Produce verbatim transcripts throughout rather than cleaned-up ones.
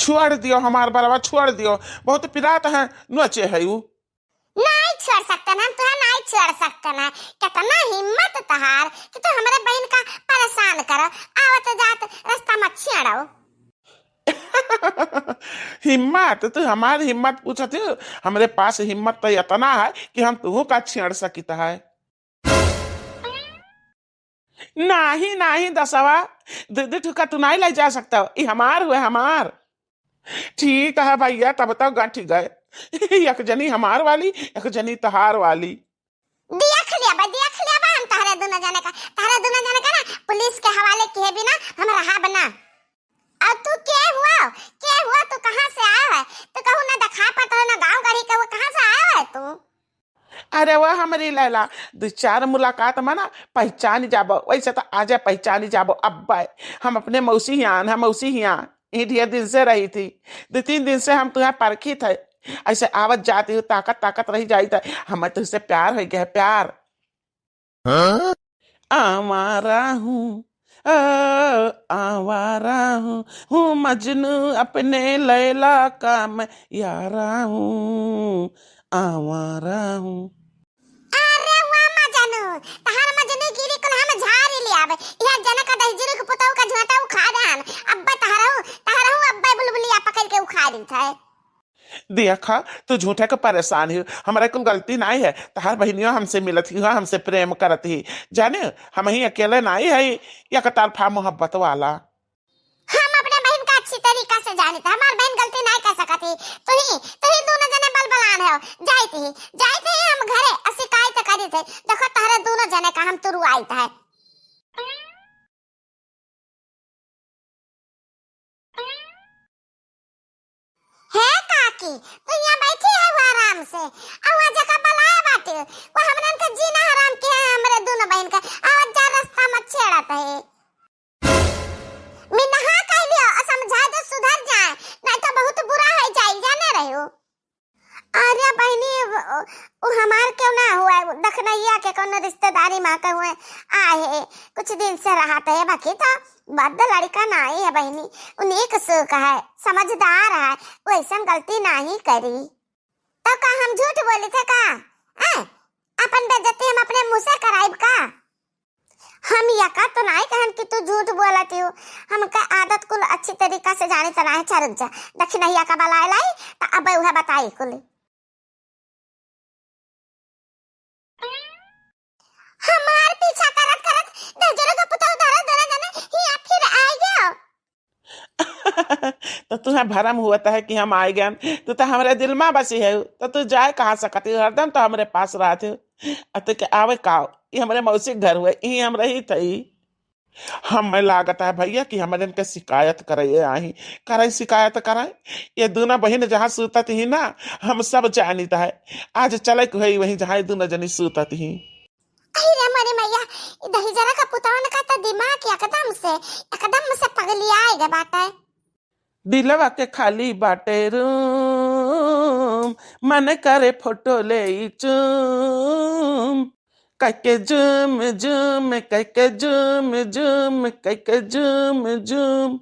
छोड़ दियो हमार बरवा, छोड़ दियो, बहुत पिरात है, नोचे है उ। नाहीं छोड़ सकते ना, तुहे नाहीं छोड़ सकते ना। कितना हिम्मत तहार कि तू हमरे बहिन का परेशान करो, आवत जात रास्ता में छेड़ो। हिम्मत? तू हमार हिम्मत पूछत हो? हमरे पास हिम्मत तो इतना है कि हम तुहू का छेड़ सकित है। नाहीं, नाहीं दसवा, दू, दू ठुका तू नाहीं ले जा सकता हो, ई हमार हुए, हमार। ठीक है भैया, तब तो गंठ गए। एक जनी हमार वाली, एक जनी तहार वाली। देख लिया बा, देख लिया बा हम तहरे दुनो जने का, तहरे दुनो जने का ना पुलिस के हवाले किए बिना हम रहब ना। और तू के हुआ, के हुआ, तू कहाँ से आया है? तू कहूँ ना दिखा पाता है, ना गाँव गढ़ी के हुआ, कहाँ से आया है तू? अरे वो हमरी लैला, दू चार मुलाकात में ना पहचान जाबो, वैसे तो आजे पहचान जाबो। अब्बे हम अपने मौसी हियान, हम मौसी हियान, यहीं ढेर दिन से रही थी, दू तीन दिन से हम तुहे परखित है, ऐसे आवत जाती हूँ, ताकत ताकत रही जाइत है, हमें तुझसे प्यार हो गया है, प्यार। हाँ? आवारा हूँ, ओ, आवारा हूँ, हूँ मजनू अपने लैला का मैं यारा हूँ, आवारा हूँ। अरे वाह मजनू, तहार मजनूगिरी कुल हम झारी ले आवे। यह जनक दहिजरू के पुतऊ का झोंटा उखाड़ आन। अब्बे तहरहू, तहरहू अब्बे बुलबुलिया पकड़ के उखाड़ी थे। देखा, तू झूठे के परेशान ही, हमरा कुल गलती नाहीं है। तहार बहिनियो हमसे मिलत ही, हमसे प्रेम करत ही। जाने, हम ही अकेले नाहीं है, एक तरफा मोहब्बत वाला। हम अपने बहिन का अच्छी तरीका से जानित है, हमार बहिन गलती नाहीं कर सकत ही। तू ही, तू ही दोनों जने बलबलान हो। जाइत ही, जाइत ही हम घरे अ शिकायत करित है। देखो, तहरे दोनों जने का हम तुरुआइत है। हे काकी, तू यहाँ बैठी है वो आराम से, और वो जगह बलाए बाटे, वो हमरन के जीना हराम किया है हमरे दोनों बहिन का, आवत जा रास्ता में छेड़त है। मिनहा कह लियो और समझा दो, सुधर जाए, नहीं तो बहुत बुरा हो जाए, जाने रहे हो। अरे बहिनी, उ, उ हमार क्यों ना हुआ, उ दखनैया के कौनो रिश्तेदारी मा के हुए आए, कुछ दिन से रहत है, बाकी तो बद लड़का नाहीं है बहिनी, उ नीक सूक है, समझदार है, उ ऐसन गलती नाहीं करी। तो का हम झूठ बोली थे का? हैं? अपन बेइज्जती हम अपने मुँह से कराइब का? हम यका तो नाहीं कहन कि तू झूठ बोलत हो, हमका आदत कुल अच्छी तरीका से जाने तो नाहीं। अच्छा रुक जा, दखिनैया का बलाए लाई, तो अब उहे बताई कुल। हमार पीछा करत करत दहिजरू के पुतऊ धरे धरे जने हियाँ फिर आइ गयो। तो तुहें भरम हुआ है कि हम आइ गए, तू तो हमरे दिल मा बसी है, तो तू जाए कहाँ सकत है, हरदम तो हमरे पास रहत है। आ तू के आवे का, ये हमरे मौसी के घर हुए, यहीं हम रही थी। हमें लागत है भैया कि हमरे इनके शिकायत करे आही, करे शिकायत करे। ये दोनों बहिन जहाँ सूतत ही ना, हम सब जानित है। आज चले के हुई वहीं जहाँ ये दोनों जनी सूतत ही। अरे रे मोरे मैया, ई दहिजरा का पुतवन का तो दिमाग एकदम से, एकदम से पगलियाए गए बाटे। दिलवा के खाली बाटे रूम, मन करे फोटो ले ई चूम। कइके जूम जूम, कइके जूम जूम, कइके जूम जूम।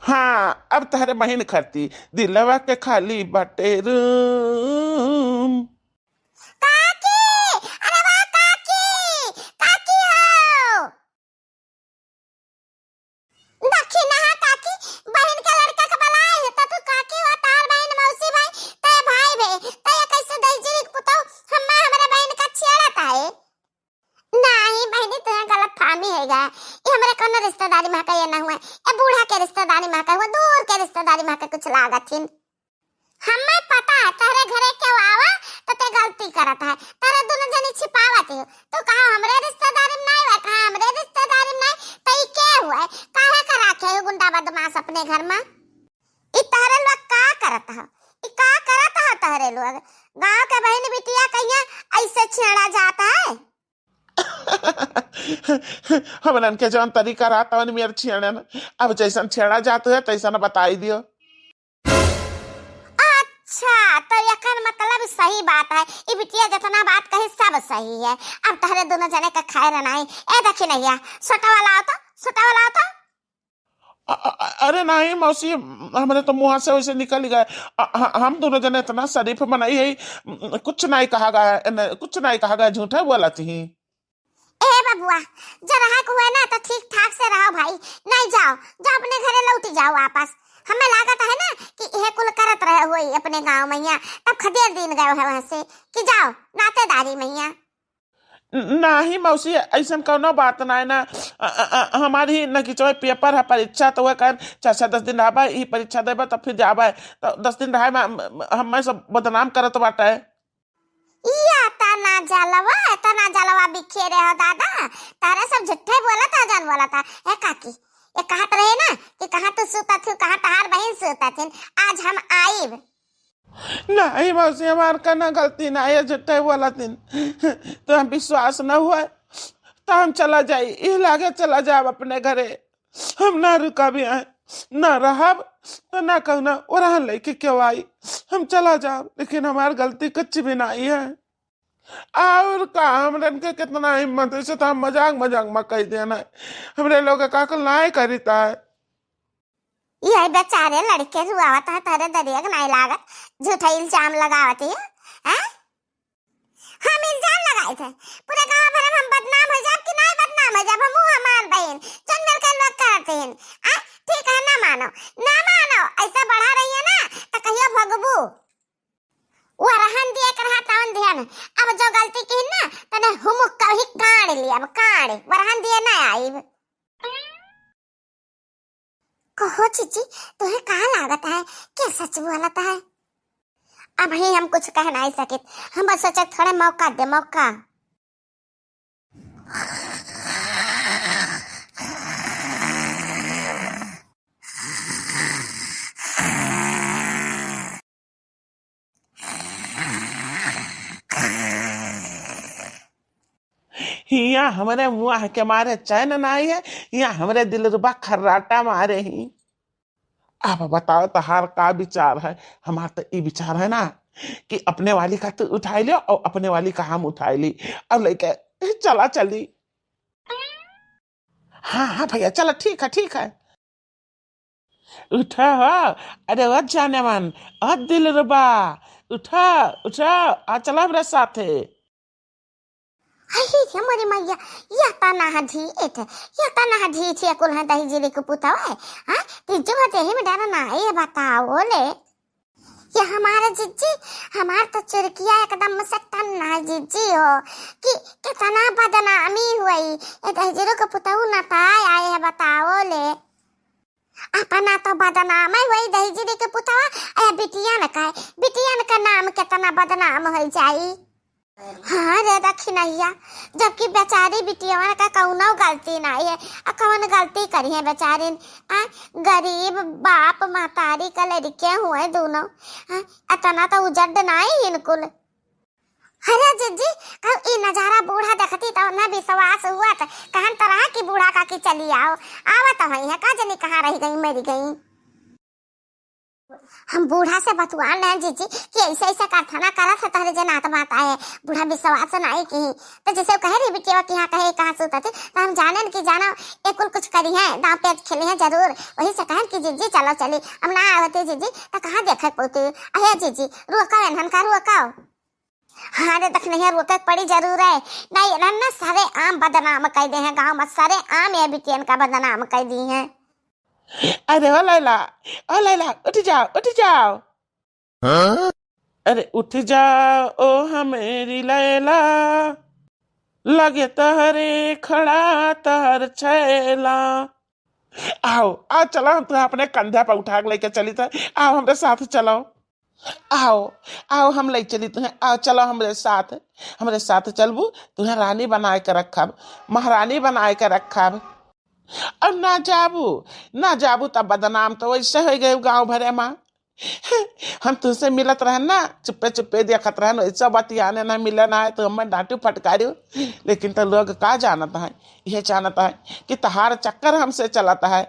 हाँ, अब तहरे बहिन खरती, दिलवा के खाली बाटे रूम। काकी, अरे वाह काकी, काकी हो। देखी ना काकी, बहिन के लड़का के बलाए है, तो तू काकी हो, तार बहिन मौसी भाई, ते भाई बे, ते कैसे दहिजरी के पुतौ, हम्मा हमरे बहिन का छेड़त है। नाहीं बहिनी, तुहे गलतफहमी है गा, ये हमरे कौनो रिश्तेदारी मा के ये ना हुए, ये बूढ़ा के रिश्तेदारी मा के हुए, दूर के रिश्तेदारी मा के कुछ लागत हिन। हमें पता है तोहरे घरे केहू आवा तो ते गलती करत है, तोहरे दुनो जनी छिपावत हो। तू कहा हमरे रिश्तेदारी में नाहीं हुआ, कहा हमरे रिश्तेदारी में नाहीं, तो ई के हुआ? काहे का राखे हो गुंडा बदमाश अपने घर में? ई तोहरे लोग का करत है? ई का करत है तोहरे लोग? गाँव के बहिन बिटिया कहिया ऐसे छेड़ा जाता है? हमनन के जौन तरीका रहा तवन मेर छेड़न, अब जैसन छेड़ा जात है तैसन बताई दियो। अच्छा, तो एकर मतलब सही बात है, ई बिटिया जितना बात कही सब सही है। अब तहरे दुनो जने के खैर नाहीं। ए देखी नैया, सोटा वाला आओ तो, सोटा वाला आओ तो। अ-, अ-, अरे नाहीं मौसी, हमरे तो मुँह से वैसे निकल गए। अ-, ह-, हम दुनो जने इतना शरीफ मनई है, कुछ नाहीं कहा गया, न-, कुछ नाहीं कहा गया, झूठे बोलत ही। ए बबुआ, जो रहा को है ना तो ठीक ठाक से रहो भाई, नहीं जाओ, जाओ अपने घरे लौट जाओ वापस। हमें लागत है ना कि यह कुल करत रहे होई अपने गाँव मइया, तब खदेड़ दिन गए है वहाँ से कि जाओ नातेदारी मइया। न-, नाहीं मौसी, अइसन कउनो बात नाहीं ना। अ, अ, अ, हमार ही नगिचवा पेपर है, परीक्षा, तो वह कहन, "चाचा, दस दिन रहबा, ई परीक्षा देबा, तब फिर जाबा।" तो दस दिन रहे में हम, हमें सब बदनाम करत बाटे। या तना जलवा, तना जलवा बिखेरे हो दादा, तारे सब झूठे बोलत है, जान बोलत है। ए काकी, ये कहत रहे ना कि कहाँ तू सुतत हो, कहाँ तहार बहिन सुतत हिन, आज हम आइब। नाहीं मौसी, हमार कउनो गलती नाहीं है, झूठे बोलत हिन। तो हम विश्वास न हुआ, तो हम चला जाई, ई लागे चला जाब अपने घरे। हम ना रुकब यहाँ, ना रहब, तो ना कउनो ओरहन लइके केहू आई। हम चला जाब, लेकिन हमार गलती कुछ भी नाहीं है। और का, हमरन के कितना हिम्मत है, से तो हम मजाक मजाक में कह देना है। हमरे लोग का कुल नाहीं करीता है। यही बेचारे लड़के रुआवत है, तोहरे दरिया के नाहीं लागत, झूठा इल्जाम लगावत है, हैं? हम इल्जाम लगाए थे, पूरे गाँव भर में हम बदनाम हो जाब कि नाहीं बदनाम हो जाब, हम हमार बहन, चंदर के लोग करते हैं, आ? ठीक है, ना मानो, ना मानो, ऐसा बढ़ा रही है ना, तो कहियो भगबू। वो रहन दिए कर हाथ आवन ध्यान, अब जो गलती की ना, तने हुमुक कभी काढ़ ली, अब काढ़, वो रहन दिए ना आइब। कहो जीजी, तुहे का लागत है, के सच बोलत है? अबहीं हम कुछ कह नाहीं सकित, हम बस सोचे थोड़े मौका दे, मौका। हियाँ हमरे मुँह के मारे चैन नाहीं है, हियाँ हमरे दिलरुबा खर्राटा मारे ही। अब बताओ तोहार का विचार है? हमार तो ई विचार है ना कि अपने वाली का तू उठाई लियो और अपने वाली का हम उठाई ली, अब लेके चला चली। हाँ, हाँ भइया, चला, ठीक है, ठीक है। उठा हो, अरे ओ जाने मन, ओ दिलरुबा, उठा, उठा, आ चला हमरे साथे। अही रे मोरी मैया, यह तना है ढीठ, यह तना है ढीठ, ये कुल है दही जीरे के पुतवा है, हाँ? तीजो है देही में डरा ना, ये बताओ ले। ये हमारे जिज्जी, हमार तो चुरकिया एकदम से टन है जिज्जी हो, कि कितना बदनामी हुई, ये दही जीरे के पुतऊ नताए आए है, बताओ ले। अपना तो बदनाम है वही दही जीरे के पुतवा, ए बिटियन का, बिटियन का नाम कितना बदनाम हो जाई। हाँ रे दखिनैया, जबकि बेचारी बिटियवन का कउनो गलती नाहीं है, आ कउन गलती करिहैं बेचारिन? आ, गरीब बाप महतारी का लड़के हुए दुनो, हाँ, अतना तो उजड नाहीं इनकुल। अरे जिज्जी, कहू ई नजारा बूढ़ा देखती तो उन्हें विश्वास हुआ त कहन तरह की बूढ़ा काकी चली आओ, आवत हई है का जनी कहाँ रह गई, मर गई। हम बूढ़ा से बतुआन रहे जिज्जी कि ऐसे ऐसे कारखाना करत है तोहरे जनात माता है, बूढ़ा विश्वास नाहीं की। तो जैसे वो कहे रही बिटिया कि यहाँ कहे कहाँ सुतत है, तो हम जाने कि जाना ये कुल कुछ करी है, दांव पेच खेली है जरूर। वही से कहन कि जिज्जी चलो चली, हम ना आवते जिज्जी तो कहाँ देखे पोती। अहे जिज्जी रोको, एनहन का रोको। हाँ रे दखिनैया, रोके के पड़ी जरूर है, नहीं एनहन ना सरे आम बदनाम कइ देहैं गाँव में, सरे आम ये बिटियन का बदनाम कइ दिहैं। अरे ओ लैला, ओ लैला, उठ जाओ, उठ जाओ। हाँ? अरे उठ जाओ ओ हमारी लैला, लगे तोहरे खड़ा तोहर छैला। आओ, आओ, चलो, हम तुम्हें अपने कंधे पर उठा के लेके चली थे। आओ, हमरे साथ चलो। आओ, आओ, हम ले चली तुम्हें। आओ, चलो हमरे साथ, हमरे साथ चलबू, तुम्हें रानी बनाए के रखब, महारानी बनाए के रखब। अब ना जाबू, ना जाबू, तब बदनाम तो वैसे हो गए गाँव भरे में। हम तुझसे मिलत रहन ना, चुप्पे चुप्पे देखत रहन, वैसा बतियाने ना मिले ना है, तो हमें डांटू फटकारू, लेकिन तो लोग का जानत है, यह जानत है कि तहार चक्कर हमसे चलत है।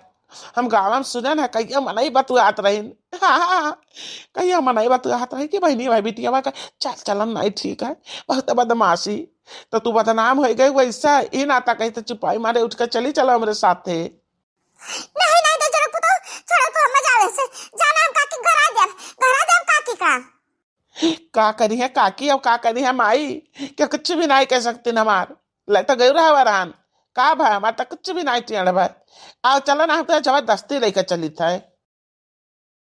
हम गाँव में सुने ना, कहिया मनई बतुआत रहिन, हाँ, कहिया मनई बतुआत रही कि बहनी भाई बिटिया का चाल चलन नहीं ठीक है, बहुत बदमाशी, तो तू बदनाम हो गई वैसा ही नाता कही तो चुपाई मारे उठ के चली चलो हमरे साथे। नहीं, नहीं, दही जीरे के का? का करी है काकी, अब का करी है माई, के कुछ भी नाहीं कह सकती न हमार। ले तो गई रहा रहन, का भा हमार तो कुछ भी नाहीं टेढ़ भा। आओ चलो ना, हम तो जबरदस्ती लेके चली थे।